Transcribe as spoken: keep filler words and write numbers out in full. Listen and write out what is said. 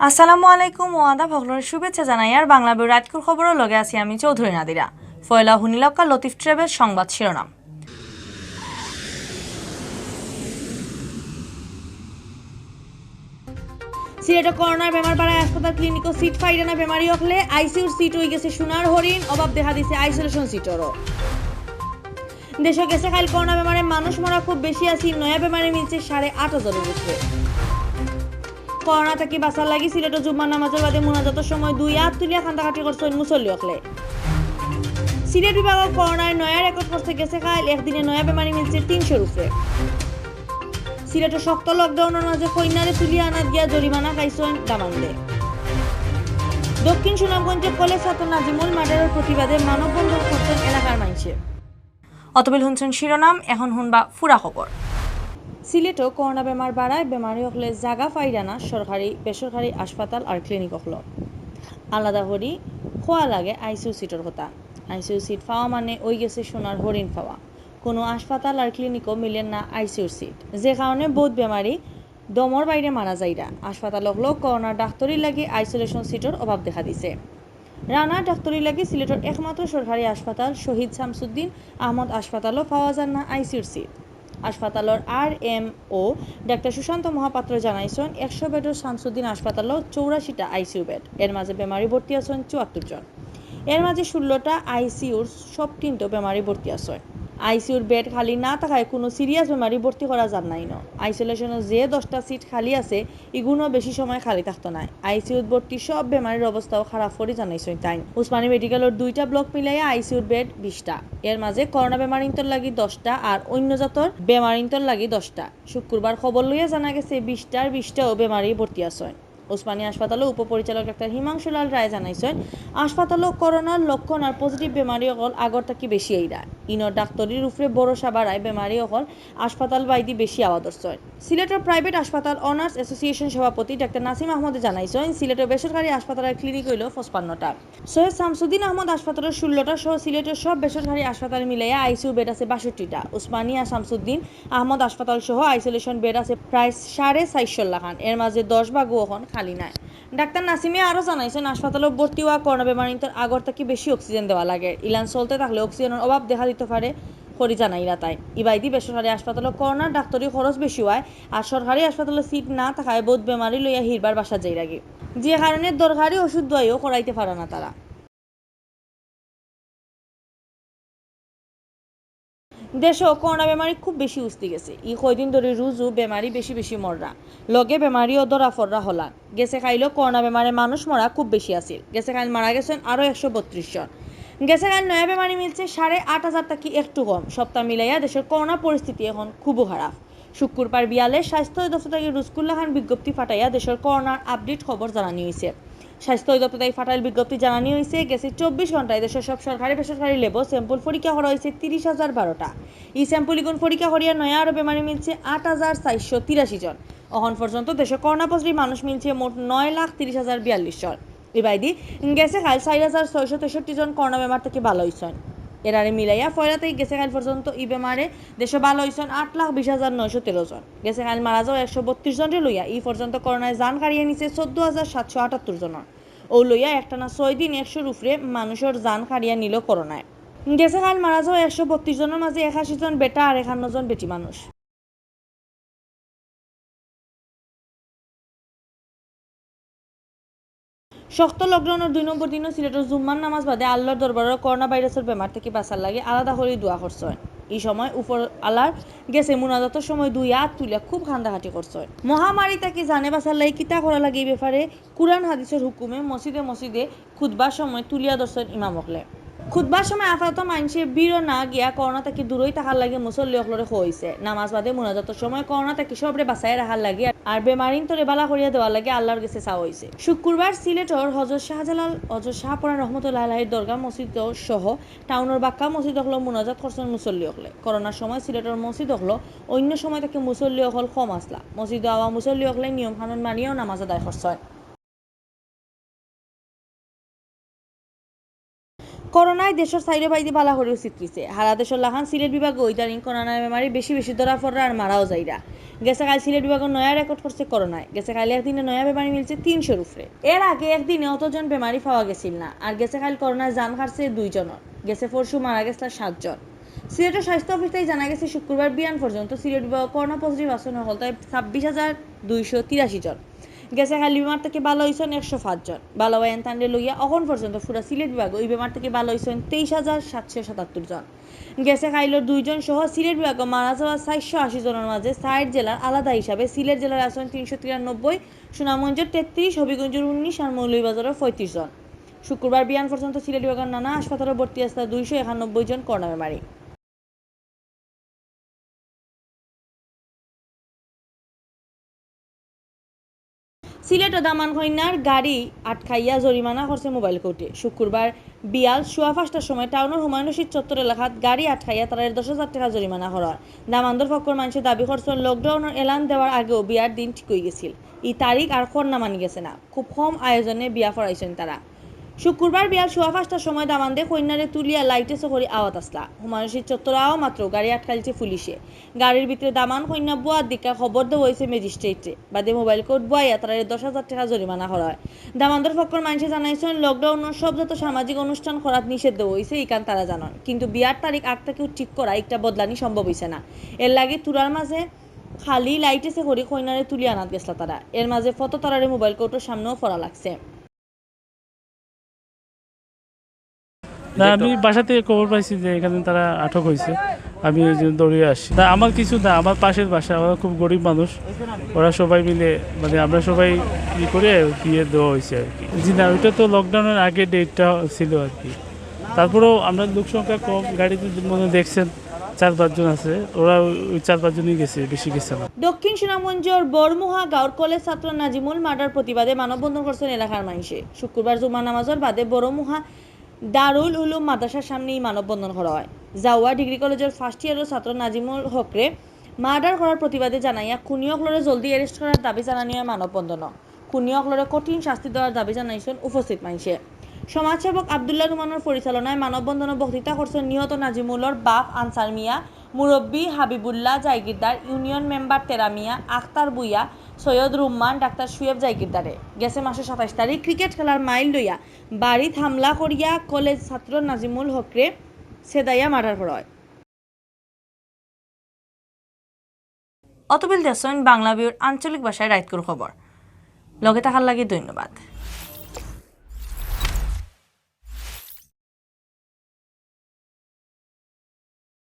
আসসালামু আলাইকুম ও আদাব, হকলরে শুভেচ্ছা জানাইয়ার বাংলা বই রাইতকুর খবরর লগে আছি আমি চৌধুরী নাদিরা। ফয়লা হুনিলক্কা লতিফ ট্রেভেল সংবাদ শিরোনাম। সিলেটো করোনার বেমার বাড়ায়, হাসপাতাল ক্লিনিকো সিট পাইরা না বেমারি অকলে, আইসিইউর সিট অইগেছে সোনার হরিণ, অভাব দেখা দিছে আইসোলেশন সিটরও। দেশো গেছে কাইল করোনা বেমারে মানুষ মরা খুব বেশি আছিল, নয়া বেমারি মিলছে সাড়ে আট হাজারর উপরে। করোনা থাকি বাঁচার লাগি সিলেটো জুম্মার নামাজর বাদে মুনাজাতর সময় দুই আত তুলিয়া কান্দাকাটি করছইন মুসল্লি অকলে। সিলেট বিভাগো করোনায় নয়া রেকর্ড করছে গেছে কাইল, একদিনে নয়া বেমারি মিলছে তিনশোর উপরে। সিলেটো শক্ত লকডাউনর মাঝে কইন্যারে তুলিয়া আনাত গিয়া জরিমানা খাইছইন দামান্দে। দক্ষিণ সুনামগঞ্জে কলেজ ছাত্র নাজিমুল মার্ডারর প্রতিবাদে মানববন্ধন করছইন এলাকার মাইনষে। অতবিল হুনছইন শিরোনাম, এখন হুনবা ফুরা খবর। সিলেটো করোনা বেমার বাড়ায়, বেমারি অকলে জাগা পাইরা না সরকারি বেসরকারি হাসপাতাল আর ক্লিনিক অকলো। আলাদা করি কওয়া লাগে আইসিইউ সিটর কথা। আইসিইউ সিট পাওয়া মানে অইগেছে সোনার হরিণ পাওয়া। কুনু হাসপাতাল আর ক্লিনিকো মিলের না আইসিইউর সিট, যে কারণে বউত বেমারি দমর বাইরে মারা যাইরা। হাসপাতাল অকলো করোনার ডাক্তরির লাগি আইসোলেশন সিটর অভাব দেখা দিছে। রানা ডাক্তরির লাগি সিলেটর একমাত্র সরকারি হাসপাতাল শহীদ শামসুদ্দিন আহমদ হাসপাতালও পাওয়া যার না আইসিইউর সিট। হাসপাতালর আরএমও ডাক্তার সুশান্ত মহাপাত্র জানাইছইন, একশো বেডর শামসুদ্দিন হাসপাতালও চৌরাশিটা আইসিইউ বেড, এর মাঝে বেমারি ভর্তি আছইন চুয়াত্তর জন। এর মাঝে ষোলোটা আইসিইউর সব তিনটো বেমারি ভর্তি আছইন। আইসিইউর বেড খালি না থাকায় কুনু সিরিয়াস বেমারি ভর্তি করা যার নাইন। আইসোলেশনো যে দশটা সিট খালি আছে, ইগুনও বেশি সময় খালি থাকতো নায়। আইসিইউত ভর্তি সব বেমারির অবস্থাও খারাপ করি জানাইছইন তাইন। উসমানী মেডিকেলর দুইটা ব্লক মিলাইয়া আইসিইউর বেড বিশটা। এর মাঝে করোনা বেমারিন্তর লাগি দশটা আর অন্য জাতর বেমারিন্তর লাগি দশটা। শুক্রবার খবর লইয়া জানা গেছে বিশটার বিশটাও বেমারি ভর্তি আছইন। উসমানী হাসপাতালর উপপরিচালক ডাক্তার হিমাংশু লাল রায় জানাইছইন, হাসপাতালো করোনার লক্ষণ আর পজিটিভ বেমারি অকল আগর থাকি বেশি আইরা। ইনো ডাক্তরির উপরে ভরসা বাড়ায় বেমারি অকল হাসপাতাল বাইদি বেশি আওয়া ধরছইন। সিলেটর প্রাইভেট হাসপাতাল অনার্স অ্যাসোসিয়েশন সভাপতি ডাক্তার নাসিম আহমদে জানাইছইন, সিলেটর বেসরকারি হাসপাতালর ক্লিনিক অইলো পঁচপান্নটা। সৈয়দ শামসুদ্দিন আহমদ হাসপাতালর ষোলোটা সহ সিলেটর সব বেসরকারি হাসপাতাল মিলাইয়া আইসিইউ বেড আছে বাষট্টিটা। উসমানী আর শামসুদ্দিন আহমদ হাসপাতাল সহ আইসোলেশন বেড আছে প্রায় সাড়ে চারশো লাখান, এর মাঝে দশ ভাগও অখন খালি নায়। ডাক্তার নাসিমে আরও জানাইছইন, হাসপাতালো ভর্তি অওয়া করোনা বেমারিন্তর আগর থাকি বেশি অক্সিজেন দেওয়া লাগে। ইলান চলতে থাকলে অক্সিজেনর অভাব দেখা দিতো পারে করি জানাইরা তাইন। ইবাইদি বেসরকারি হাসপাতালো করোনার ডাক্তরি খরচ বেশি অওয়ায় আর সরকারি হাসপাতালো সিট না থাকায় বউত বেমারি লইয়া হিরবার বাসাত যাইরাগি, যে কারণে দরকারি ওষুধ দোয়াইও করাইতে পারা না তারা। দেশো করোনা বেমারি খুব বেশি উস্তি গেছে। ই কয়দিন ধরি রুজু বেমারি বেশি বেশি মররা, লগে বেমারিও ধরা ফররা হলান। গেছে কাইলো করোনা বেমারে মানুষ মরা খুব বেশি আছিল। গেছে কাইল মারা গেছইন আরও একশো বত্রিশ জন। গেছে কাইল নয়া বেমারি মিলছে সাড়ে আট হাজার থাকি একটু কম। সপ্তাহ মিলাইয়া দেশর করোনা পরিস্থিতি এখন খুবও খারাপ। শুক্রবার বিয়ালে স্বাস্থ্য অধিদপ্তর থাকি রুজকুল্লা খান বিজ্ঞপ্তি ফাটাইয়া দেশর করোনার আপডেট খবর জানানি অইছে। স্বাস্থ্য অধিদপ্তর থাকি ফাটাইল বিজ্ঞপ্তি জানানি অইছে, গেছে চব্বিশ ঘন্টায় দেশর সব সরকারি বেসরকারি ল্যাবো স্যাম্পল পরীক্ষা করা অইছে তিরিশ হাজার বারোটা। ই স্যাম্পল ইগুন পরীক্ষা করিয়া নয়া আরও বেমারি মিলছে আট হাজার চারশো তিরাশি জন। অখন পর্যন্ত দেশো করোনা পজিটিভ মানুষ মিলছে মোট নয় লাখ তিরিশ হাজার বিয়াল্লিশ জন। ইবাইদি গেছে কাইল চাইর হাজার ছয়শো তেষট্টি জন করোনা বেমার থাকি ভালা অইছইন। এরারে মিলাইয়া পয়লা থাকি গেছে কাইল পর্যন্ত ই বেমারে দেশো ভালা অইছইন আট লাখ বিশ হাজার নয়শো তেরো জন। গেছে কাইল মারা যাওয়া একশো বত্রিশ জনরে লইয়া ই পর্যন্ত করোনায় জান কাড়িয়া নিছে চৌদ্দ হাজার সাতশো আটাত্তর জনর। অউ লইয়া একটানা ছয় দিন একশোর উপরে মানুষর জান কাড়িয়া নিলো করোনায়। গেছে কাইল মারা যাওয়া একশো বত্রিশ জনর মাঝে একাশি জন বেটা আর একান্ন জন বেটি মানুষ। শক্ত লকডাউনর দুই নম্বর দিনও সিলেটর জুম্মার নামাজ বাদে আল্লার দরবারো করোনা ভাইরাসর বেমার থাকি বাঁচার লাগি আলাদা করি দোয়া করছইন। ই সময় উপর আলার গেছে মুনাজাতর সময় দুই আত তুলিয়া খুব কান্দাকাটি করছইন। মহামারী থাকি জানে বাঁচার লাগি কিতা করা লাগে ই ব্যাপারে কুরআন হাদিসর হুকুমে মসজিদে মসজিদে খুতবার সময় তুলিয়া ধরছইন ইমাম অকলে। খুতবার সময় আপাতত মাইনষে ভিড়ো না গিয়া করোনা থাকি দূরই থাকার লাগি মুসল্লি অকলরে কওয়া অইছে। নামাজ বাদে মুনাজাতর সময় করোনা থাকি সবরে বাঁচাইয়া রাখার লাগি আর বেমারিন্তরে ভালা করিয়া দেওয়ার লাগি আল্লার গেছে চাওয়া অইছে। শুক্রবার সিলেটর হজরত শাহজালাল, হজরত শাহপরান রহমতুল্লাহ আলাইহির দরগা মসজিদ সহ টাউনর বাক্কা মসজিদ অকলো মুনাজাত করছইন মুসল্লি অকলে। করোনার সময় সিলেটর মসজিদ অকলো অইন্য সময় থাকি মুসল্লি অকল কম আছলা। মসজিদো আওয়া মুসল্লি অকলে নিয়ম কানুন মানিয়াও নামাজ আদায় করছইন। করোনায় দেশর চাইরো বায়দি বালা করিউ ছিটকিছে। হারা দেশর লাখান সিলেট বিভাগো ইদানিং করোনার বেমারি বেশি বেশি ধরা পড়রা আর মারাও যাইরা। গেছে কাইল সিলেট বিভাগো নয়া রেকর্ড করছে করোনায়। গেছে কাইল একদিনে নয়া বেমারি মিলছে তিনশোর উপরে। এর আগে একদিনে অতজন বেমারি পাওয়া গেছিল না। আর গেছে কাইল করোনায় জান হারছে দুইজনর। গেছে পরশু মারা গেছলা সাতজন। সিলেটর স্বাস্থ্য অফিস থাকি জানা গেছে শুক্রবার বিয়ান পর্যন্ত সিলেট বিভাগো করোনা পজিটিভ আছইন হকলতায় ছাব্বিশ হাজার দুইশো তিরাশি জন। গেছে কাইল ই বেমার থাকি বালা অইছইন একশো পাঁচ জন। বালা অওয়া এন তানরে লইয়া অখন পর্যন্ত পুরা সিলেট বিভাগো ই বেমার থাকি বালা অইছইন তেইশ হাজার সাতশো সাতাত্তর জন। গেছে কাইলর দুইজন সহ সিলেট বিভাগো মারা যাওয়া চাইরশো আশি জনর মাঝে চাইর জেলার আলাদা হিসাবে সিলেট জেলার আছইন তিনশো তিরানব্বই, সুনামগঞ্জর তেত্রিশ, হবিগঞ্জর উনিশ আর মৌলভীবাজারর পঁয়ত্রিশ জন। শুক্রবার বিয়ান পর্যন্ত সিলেট বিভাগর নানা হাসপাতালো ভর্তি আছলা দুইশো একানব্বই জন করোনা বেমারি। সিলেটো দামান কইন্যার গাড়ি আটকাইয়া জরিমানা করছে মোবাইল কোর্টে। শুক্রবার বিয়াল সোয়া পাঁচটার সময় টাউনর হুমায়ুন রশিদ চত্বর এলাকাত গাড়ি আটকাইয়া তারারে দশ হাজার টেকা জরিমানা করা অয়। দামান্দর পক্ষর মানষে দাবি করছইন, লকডাউনর এলান দেওয়ার আগেউ বিয়ার দিন ঠিক অই গেছিল। ই তারিখ আর কন্যা মানি গেছে না। খুব কম আয়োজনে বিয়া পড়াইছইন তারা। শুক্রবার বিয়াল সোয়া পাঁচটার সময় দামান্দে কইন্যারে তুলিয়া লাইটেসো করি আওয়াত আছলা। হুমায়ুন রশিদ চত্বর আওয়া মাত্র গাড়ি আটকাইলছে পুলিশে। গাড়ির ভিতরে দামান কইন্যা বওয়ার দিকা খবর দেওয়া অইছে ম্যাজিস্ট্রেটরে। বাদে মোবাইল কোর্ট বওয়াইয়া তারারে দশ হাজার টেকা জরিমানা করা অয়। দামান্দর পক্ষর মানষে জানাইছইন, লকডাউনর সব যত সামাজিক অনুষ্ঠান করাত নিষেধ দেওয়া অইছে, ইখান তারা জানইন। কিন্তু বিয়ার তারিখ আগ থাকিউ ঠিক করা, ইকটা বদলানি সম্ভব অইছে না। এরলাগি তুরার মাঝে খালি লাইটেসো করি কইন্যারে তুলিয়া আনাত গেছলা তারা। এর মাঝে পথো তারারে মোবাইল কোর্টর সামনেও পড়া লাগছে। না, আমি বাসা থেকে খবর পাইছি যে এখানে তারা আটক হয়েছে। আমি ওই জন্য দৌড়িয়া আসি। না, আমার কিছু না, আমার পাশের বাসা, ওরা খুব গরিব মানুষ, ওরা সবাই মিলে, মানে, আমরা সবাই ই করে বিয়ে দেওয়া হয়েছে আর কি। জি না, ওইটা তো লকডাউনের আগে ডেটটা ছিল আর কি। তারপরেও আমরা লোক সংখ্যা কম, গাড়িতে মনে হয় দেখছেন চার পাঁচজন আছে, ওরা ওই চার পাঁচজনই গেছে, বেশি গেছে না। দক্ষিণ সুনামগঞ্জর বড়মুহা গাঁওর কলেজ ছাত্র নাজিমুল মার্ডার প্রতিবাদে মানববন্ধন করছেন এলাকার মানষে। শুক্রবার জুমার নামাজর বাদে বড়মুহা দারুল উলুম মাদ্রাসার সামনে ই মানববন্ধন করা হয়। জাউয়া ডিগ্রি কলেজর ফার্স্ট ইয়ারর ছাত্র নাজিমুল হকরে মার্ডার করার প্রতিবাদে জানাইয়া খুনি অকলরে জলদি অ্যারেস্ট করার দাবি জানানি হয় মানববন্ধন। খুনি অকলরে কঠিন শাস্তি দেওয়ার দাবি জানাইছইন উপস্থিত মানষে। সমাজসেবক আব্দুল্লাহ রুমানর পরিচালনায় মানববন্ধনে বক্তৃতা করছইন নিহত নাজিমুলর বাপ আনসার মিয়া, মুরব্বী হাবিবুল্লাহ জায়গিরদার, ইউনিয়ন মেম্বার তেরা মিয়া, আখতার ভুইয়া, সৈয়দ রুম্মান, ডাক্তার শুয়েব জায়গিরদারে। গেছে মাসর সাতাইশ তারিখ ক্রিকেট খেলার মাইল লইয়া বাড়িত হামলা করিয়া কলেজ ছাত্র নাজিমুল হকরে ছেদাইয়া মার্ডার করা হয়। অতবিল দেখছইন বাংলা ভিউর আঞ্চলিক ভাষায় রাইতকুর খবর। লগে থাকার লাগি ধন্যবাদ।